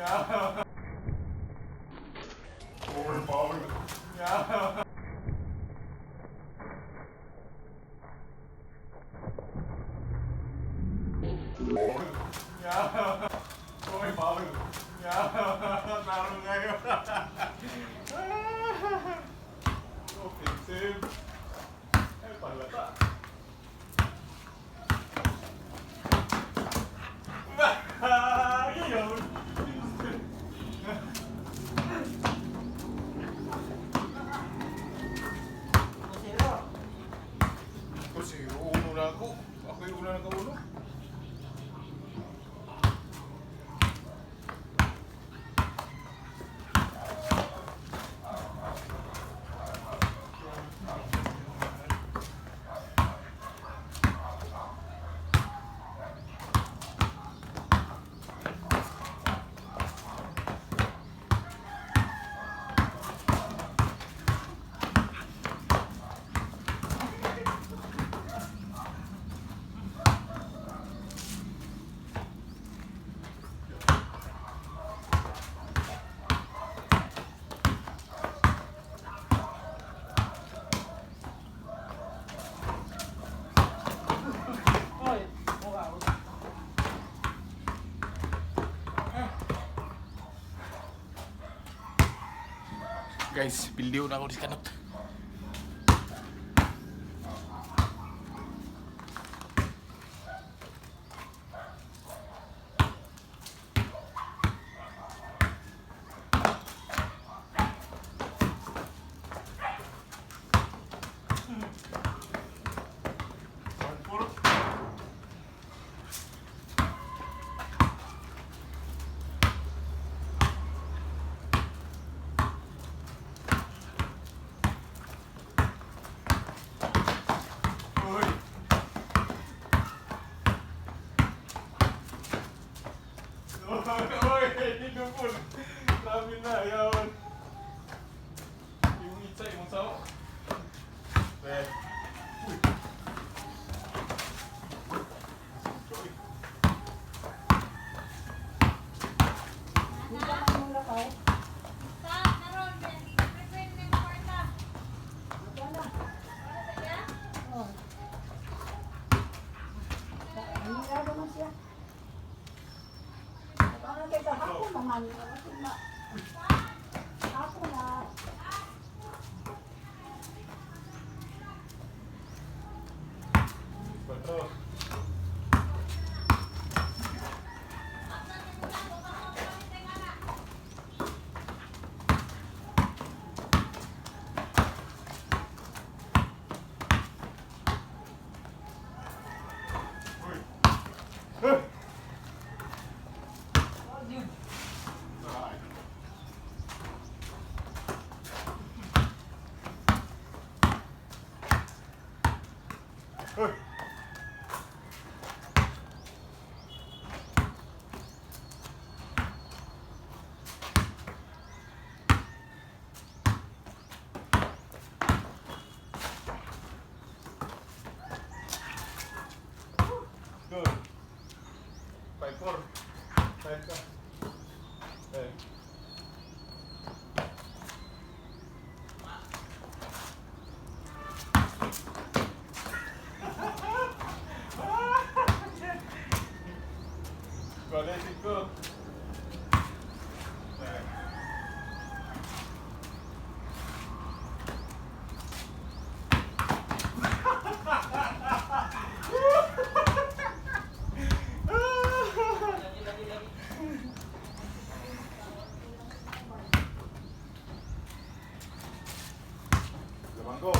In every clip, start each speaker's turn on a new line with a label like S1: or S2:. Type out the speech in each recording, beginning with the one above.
S1: Yeah. Yeah. Uy, Paul. Yeah. Klaro ngayon. Offensive. Ay, palata. Yun.
S2: Zero.
S1: Kasi uno na ako. Ako yung una nagkauno.
S2: Oy, mukha.
S1: Guys, bildiw na ako di kanot. 1-4. Uy. Uy, hinupon. Sabi na, yawan. Yung itsa, yung sao. Eh. Uy. Uy.
S2: Hindi ka man mula ka.
S3: Sa naron, prepare ng kwarta.
S2: Wala.
S3: Ano ba yan?
S2: Oh. Ang naman siya. Ano kay kahapon naman. Ako na.
S1: Kwatro. Uy. Uy. Ay. Uy. Good. 5-4. 5 ka. Eh. Vale, cinco. Eh. Lamang ko.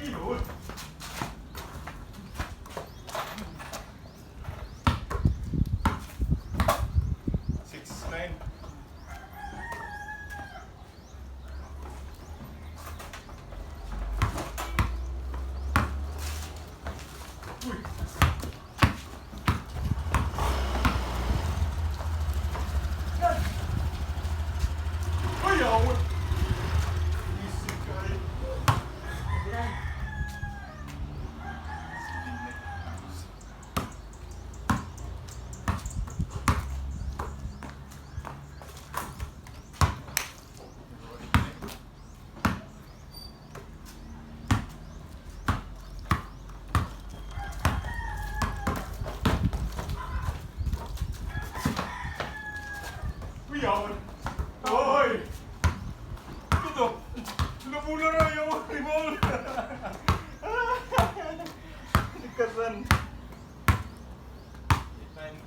S1: Yun. 6-9. Uy. Uy, awon. Easy kay. Uy, awon. Oy! Ito! Nabula na yung ribol! Nagkasan. 8-9.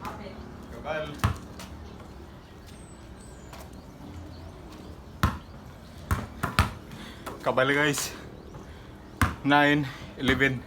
S3: Kapit.
S1: Kabal. Kabal, guys. 9, 11.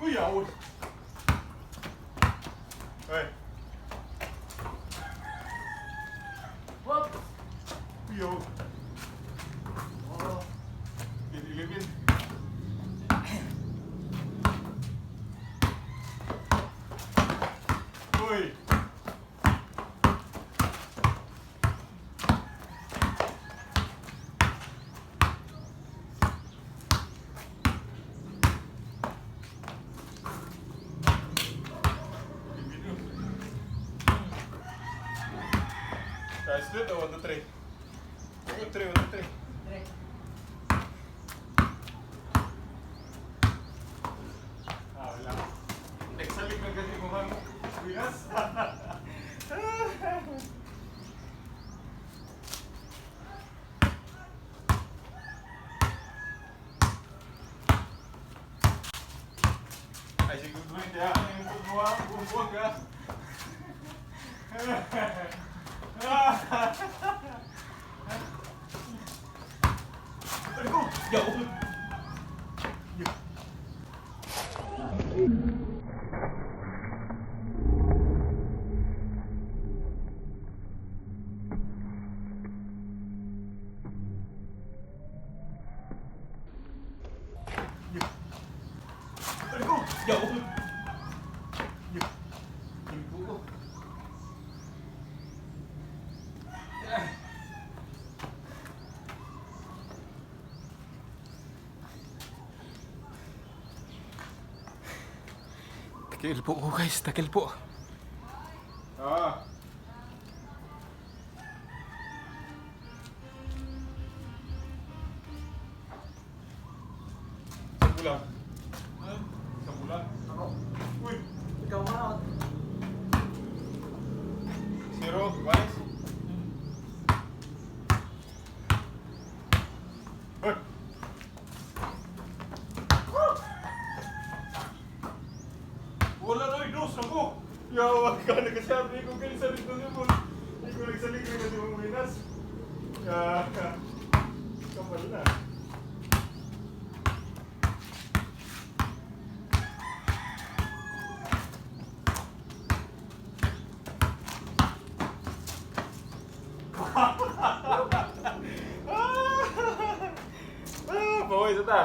S1: Uy, awon. Hey.
S3: Whoop!
S1: Yo. Oh. 11. Uy. Guys, do it. 1, 2, 3. 1, 2, 3, 1, 2, 3.
S3: Tre.
S1: Ah, wala. Nagsalik na kasi mukhang winas. Ay, si Goodwin, kaya yung pagbuwag, bubuwag ah. Ay ko! Yo! Yo! Ay ko! Yo! Yo! Ilbo ko. Takil po ko, guys, takil po. Ah. Sa bula. Sa bula.
S4: Ako.
S1: Uy,
S4: Ikaw ka.
S1: 0, guys. Uy. Wala na, dos ako. Yawa ka, nagkasabi ko kayo sa rito si Paul. Hindi ko nagsalig na kasi mong winas. Ah, kapal na. Ah, bawai sa ta.